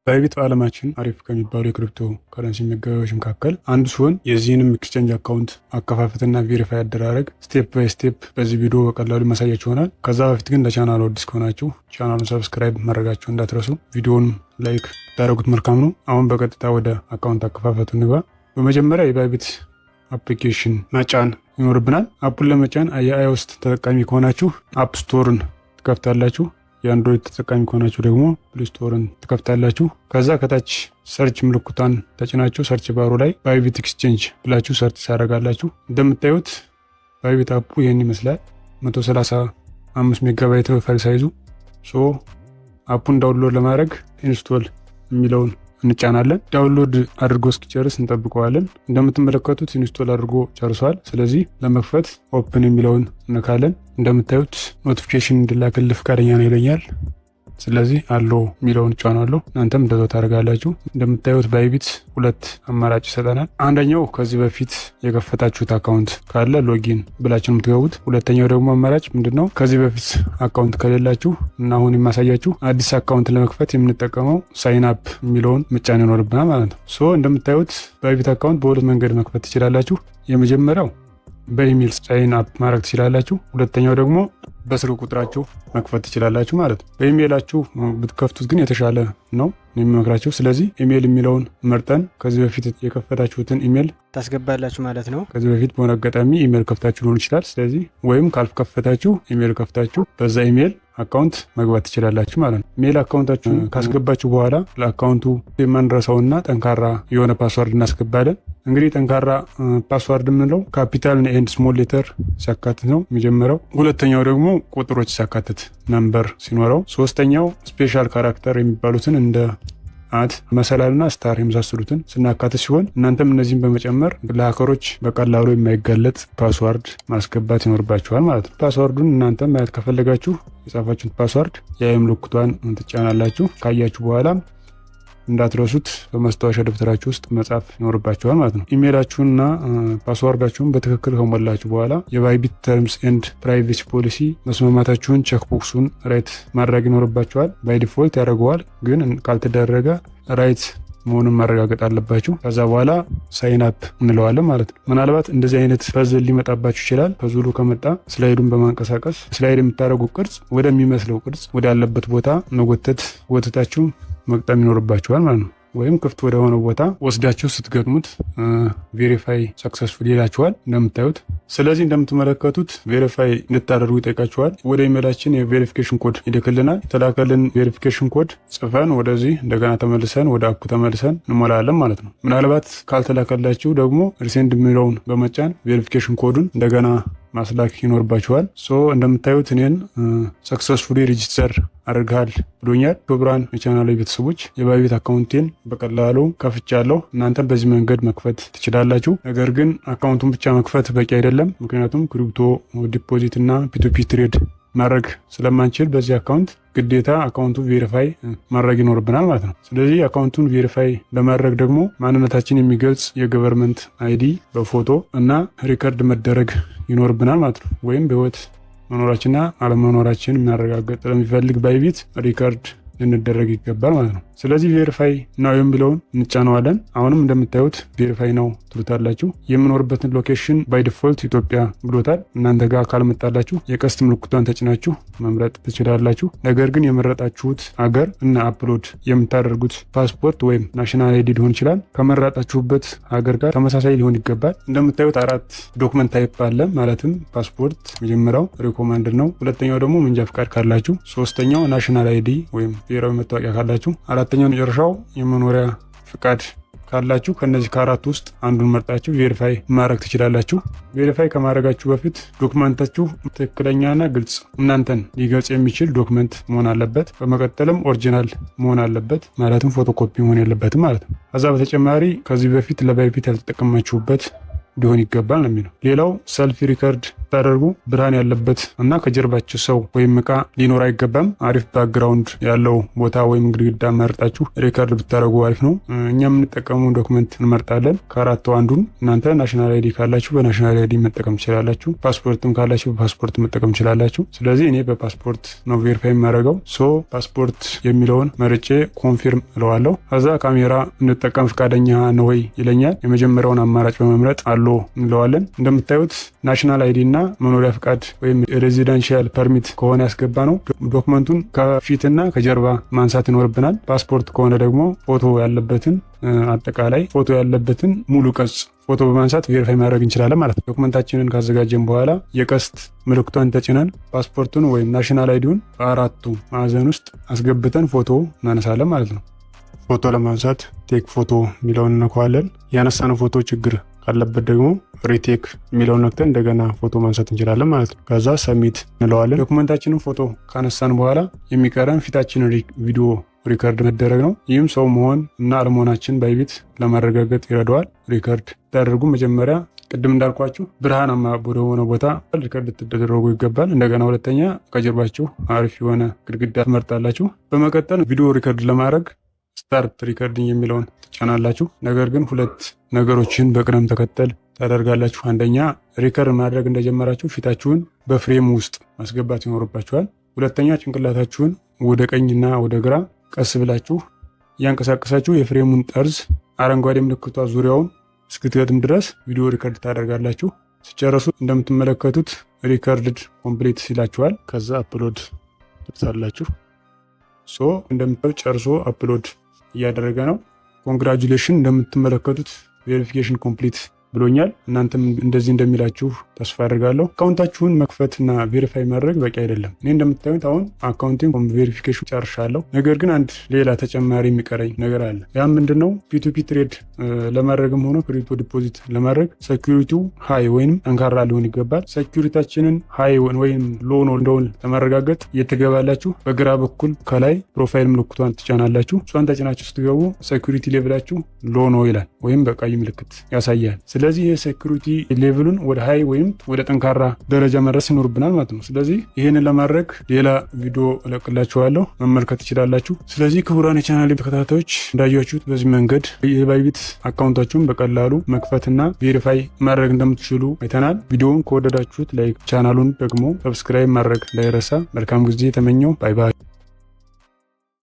Bybit በዓለማችን አሪፍ ከሚባሉ የክሪፕቶ ከረንሲ መገበያዎች መካከል አንዱ ሲሆን የዚህንም exchange account አከፋፈትና verify አደራረግ step by step በዚህ ቪዲዮ በቀላሉ ማሳያችሁ ይሆናል። ከዛ በፊት ግን ለቻናሉ አዲስ ከሆናችሁ ቻናሉን subscribe ማድረጋችሁ እንዳትረሱ፣ ቪዲዮውን like ታደረጉት መልካም ነው። አሁን በቀጥታ ወደ account አከፋፈቱ እንግባ። በመጀመሪያ የ Bybit application መጫን ይኖርብናል። App ኡን ለመጫን የ iOS ተጠቃሚ ከሆናችሁ App Store ን ትከፍታላችሁ። የ Android ተጠቃሚ ከሆናችሁ ደግሞ Play Store ን ትከፍታላችሁ። ከዛ ከታች search ምልክቷን ተጭናችሁ search bar ኡ ላይ Bybit exchange ብላችሁ search ታደርጋላችሁ። እንደምታዩት Bybit app ኡ ይህን ይመስላል። 135 ሜጋባይት file size ኡ። So app ኡን download ለማድረግ install የሚለውን እንጫናለን። Download አድርጎ እስኪጨርስ እንጠብቀዋለን። እንደምትመለከቱት install አድርጎ ጨርሷል። ስለዚህ ለመክፈት open የሚለውን እንነካለን። እንደምታዩት notification እንዲላክልህ ፈቃደኛ ነው ይለኛል። ስለዚህ allow የሚለውን እጫናለሁ። እናንተም እንደዛው ታደርጋላችሁ። እንደምታዩት Bybit ሁለት አማራጭ ይሰጠናል። አንደኛው ከዚህ በፊት የከፈታችሁት account ካለ login ብላችሁ የምትገቡት። ሁለተኛው ደግሞ አማራጭ ምንድነው? ከዚህ በፊት account ከሌላችሁ እና አሁን የማሳያችሁ አዲስ account ለመክፈት የምንጠቀመው sign up የሚለውን መጫን ይኖርብናል ማለት ነው። So እንደምታዩት Bybit account በሁለት መንገድ መክፈት ትችላላችሁ። የመጀመሪያው በ email sign up ማድረግ ትችላላችሁ። ሁለተኛው ደግሞ በስልክ ቁጥራችሁ መክፈት ትችላላችሁ ማለት ነው። በኢሜይላችሁ ብትከፍቱት ግን የተሻለ ነው የምመክራችሁ። ስለዚህ ኢሜይል የሚለውን መርጠን ከዚህ በፊት የከፈታችሁትን ኢሜይል ታስገባላችሁ ማለት ነው። ከዚህ በፊት በሆነ አጋጣሚ ኢሜይል ከፍታችሁ ሊሆን ይችላል። ስለዚህ ወይም ካልከፈታችሁ ኢሜይል ከፍታችሁ በዛ email account መግባት ትችላላችሁ ማለት ነው። Mail account ኣችሁን ካስገባችሁ በኋላ ለ account ኡ የማንረሳውና ጠንካራ የሆነ password እናስገባለን። እንግዲህ ጠንካራ password የምንለው capital and small letter ሲያካትት ነው የመጀመሪያው። ሁለተኛው ደግሞ ቁጥሮች ሲያካትት number ሲኖረው፣ ሶስተኛው special character የሚባሉትን እንደ at፣ መሰላልና star የመሳሰሉትን ስናካትት ሲሆን እናንተም እነዚህን በመጨመር ለ hacker ኦች በቀላሉ የማይጋለጥ password ማስገባት ይኖርባችኋል ማለት ነው። Password ኡን እናንተም ማየት ከፈለጋችሁ የጻፋችሁት password የአይ ምልክቷን ትጫናላችሁ። ካያችሁ በኋላ እንዳትረሱት በማስታወሻ ደብተራችሁ ውስጥ መጻፍ ይኖርባችኋል ማለት ነው። ኢሜይላችሁንና password ኣችሁን በትክክል ከሞላችሁ በኋላ የ Bybit terms and privacy policy መስማማታችሁን check box ኡን right ማድረግ ይኖርባችኋል። By default ያደርገዋል፣ ግን ካልተደረገ right መሆኑን ማረጋገጥ አለባችሁ። ከዛ በኋላ sign up እንለዋለን ማለት ነው። ምናልባት እንደዚህ አይነት puzzle ሊመጣባችሁ ይችላል። Puzzle ኡ ከመጣ slide ኡን በማንቀሳቀስ slide የምታደርጉ ቅርጽ ወደሚመስለው ቅርጽ ወዳለበት ቦታ መጎተት ጎትታችሁ መግጠም ይኖርባችኋል ማለት ነው። ወይም ክፍት ወደ ሆነው ቦታ ወስዳችሁ ስትገጥሙት verify successful ይላችኋል እንደምታዩት። ስለዚህ እንደምትመለከቱት verify እንድታደርጉ ይጠይቃችኋል። ወደ email ኣችን የ verification code ይልክልናል። የተላከልን verification code ጽፈን ወደዚህ እንደገና ተመልሰን ወደ app ኡ ተመልሰን እንሞላለን ማለት ነው። ምናልባት ካልተላከላችሁ ደግሞ resend የሚለውን በመጫን verification code ኡን እንደገና ማስላክ ይኖርባችኋል። So እንደምታዩት እኔን successfully register አድርገሃል ብሎኛል። ክቡራን የቻናሌ ቤተሰቦች፣ የ Bybit account ኤን በቀላሉ ከፍቻለሁ። እናንተም በዚህ መንገድ መክፈት ትችላላችሁ። ነገር ግን account ኡን ብቻ መክፈት በቂ አይደለም። ምክንያቱም crypto deposit እና P2P trade ማድረግ ስለማንችል በዚህ account ግዴታ account ኡ verify ማድረግ ይኖርብናል ማለት ነው። ስለዚህ account ኡን verify ለማድረግ ደግሞ ማንነታችን የሚገልጽ የ government ID በፎቶ እና record መደረግ ይኖርብናል ማለት ነው። ወይም በህይወት መኖራችንና አለመኖራችን የሚያረጋግጥ ስለሚፈልግ Bybit record ልንደረግ ይገባል ማለት ነው። ስለዚህ verify now የሚለውን እንጫነዋለን። አሁንም እንደምታዩት verify now ትሉታላችሁ። የምኖርበትን location by default ኢትዮጵያ ብሎታል። እናንተ ጋር ካልመጣላችሁ የቀስት ምልክቷን ተጭናችሁ መምረጥ ትችላላችሁ። ነገር ግን የመረጣችሁት አገር እና upload የምታደርጉት ፓስፖርት ወይም national ID ሊሆን ይችላል ከመረጣችሁበት ሀገር ጋር ተመሳሳይ ሊሆን ይገባል። እንደምታዩት አራት document type አለ። ማለትም ፓስፖርት መጀመሪያው recommend ነው። ሁለተኛው ደግሞ መንጃ ፍቃድ ካላችሁ፣ ሶስተኛው national ID ወይም ብሔራዊ መታወቂያ ካላችሁ፣ አራተኛው መጨረሻው የመኖሪያ ፍቃድ ካላችሁ ከነዚህ ከአራቱ ውስጥ አንዱን መርጣችሁ verify ማድረግ ትችላላችሁ። Verify ከማድረጋችሁ በፊት document ኣችሁ ትክክለኛና ግልጽ እናንተን ሊገልጽ የሚችል document መሆን አለበት። በመቀጠልም original መሆን አለበት፣ ማለትም ፎቶኮፒ መሆን የለበትም ማለት ነው። ከዛ በተጨማሪ ከዚህ በፊት ለ Bybit ያልተጠቀማችሁበት ሊሆን ይገባል ነው የሚለው። ሌላው selfie record ስታደርጉ ብርሃን ያለበት እና ከጀርባችሁ ሰው ወይም እቃ ሊኖር አይገባም። አሪፍ background ያለው ቦታ ወይም ግድግዳ መርጣችሁ record ብታደርጉ አሪፍ ነው። እኛ የምንጠቀመው document እንመርጣለን ከአራቱ አንዱን። እናንተ national ID ካላችሁ በ national ID መጠቀም ትችላላችሁ። ፓስፖርትም ካላችሁ በፓስፖርት መጠቀም ትችላላችሁ። ስለዚህ እኔ በፓስፖርት ነው verify የማደርገው። So ፓስፖርት የሚለውን መርጬ confirm እለዋለሁ። ከዛ ካሜራ እንጠቀም ፈቃደኛ ነው ወይ ይለኛል። የመጀመሪያውን አማራጭ በመምረጥ allow እንለዋለን። እንደምታዩት national ID እና መኖሪያ ፍቃድ ወይም residential permit ከሆነ ያስገባነው document ኡን ከፊትና ከጀርባ ማንሳት ይኖርብናል። ፓስፖርት ከሆነ ደግሞ ፎቶ ያለበትን አጠቃላይ ፎቶ ያለበትን ሙሉ ገጽ ፎቶ በማንሳት verify ማድረግ እንችላለን ማለት ነው። Document ኣችንን ካዘጋጀን በኋላ የቀስት ምልክቷን ተጭነን ፓስፖርቱን ወይም national ID ውን በአራቱ ማዕዘን ውስጥ አስገብተን ፎቶ እናነሳለን ማለት ነው። ፎቶ ለማንሳት take photo የሚለውን እነካዋለን። ያነሳነው ፎቶ ችግር ካለበት ደግሞ retake የሚለውን ነክተን እንደገና ፎቶ ማንሳት እንችላለን ማለት ነው። ከዛ submit እንለዋለን። Document ኣችንን ፎቶ ካነሳን በኋላ የሚቀረን ፊታችንን ቪዲዮ record መደረግ ነው። ይህም ሰው መሆን እና አለመሆናችን Bybit ለማረጋገጥ ይረዳዋል። Record ታደርጉ መጀመሪያ ቅድም እንዳልኳችሁ ብርሃናማ ወደሆነ ቦታ record ልትደረጉ ይገባል። እንደገና ሁለተኛ ከጀርባችሁ አሪፍ የሆነ ግድግዳ ትመርጣላችሁ። በመቀጠል ቪዲዮ record ለማድረግ start recording የሚለውን ትጫናላችሁ። ነገር ግን ሁለት ነገሮችን በቅደም ተከተል ታደርጋላችሁ። አንደኛ record ማድረግ እንደጀመራችሁ ፊታችሁን በ frame ውስጥ ማስገባት ይኖርባችኋል። ሁለተኛ ጭንቅላታችሁን ወደ ቀኝና ወደ ግራ ቀስ ብላችሁ እያንቀሳቀሳችሁ የ frame ኡን ጠርዝ አረንጓዴ ምልክቷ ዙሪያውን እስክትገጥም ድረስ ቪዲዮ record ታደርጋላችሁ። ስትጨርሱ እንደምትመለከቱት record complete ይላችኋል። ከዛ upload ትሉታላችሁ። So እንደምታዩት ጨርሶ upload እያደረገ ነው። Congratulation፣ እንደምትመለከቱት verification complete ብሎኛል። እናንተም እንደዚህ እንደሚላችሁ ተስፋ አድርጋለሁ። Account ኣችሁን መክፈት እና verify ማድረግ በቂ አይደለም። እኔ እንደምታዩት አሁን account ኤን verification ጨርሻለሁ። ነገር ግን አንድ ሌላ ተጨማሪ የሚቀረኝ ነገር አለ። ያም ምንድነው? P2P trade ለማድረግም ሆነ crypto deposit ለማድረግ security ው high ወይም ጠንካራ ሊሆን ይገባል። Security ያችንን high ወይም low ነው እንደሆነ ለማረጋገጥ የትገባላችሁ። በግራ በኩል ከላይ profile ምልክቷን ትጫናላችሁ። እሷን ተጭናችሁ ስትገቡ security level ኣችሁ low ነው ይላል ወይም በቀይ ምልክት ያሳያል። ስለዚህ የ security level ኡን ወደ high ወይም ወደ ጠንካራ ደረጃ መድረስ ይኖርብናል ማለት ነው። ስለዚህ ይህንን ለማድረግ ሌላ ቪዲዮ እለቅላችኋለሁ፣ መመልከት ትችላላችሁ። ስለዚህ ክቡራን የቻናል ተከታታዮች፣ እንዳያችሁት በዚህ መንገድ የ Bybit account ኣችሁን በቀላሉ መክፈትና verify ማድረግ እንደምትችሉ አይተናል። ቪዲዮውን ከወደዳችሁት like፣ ቻናሉን ደግሞ subscribe ማድረግ እንዳይረሳ። መልካም ጊዜ ተመኘሁ። Bye bye።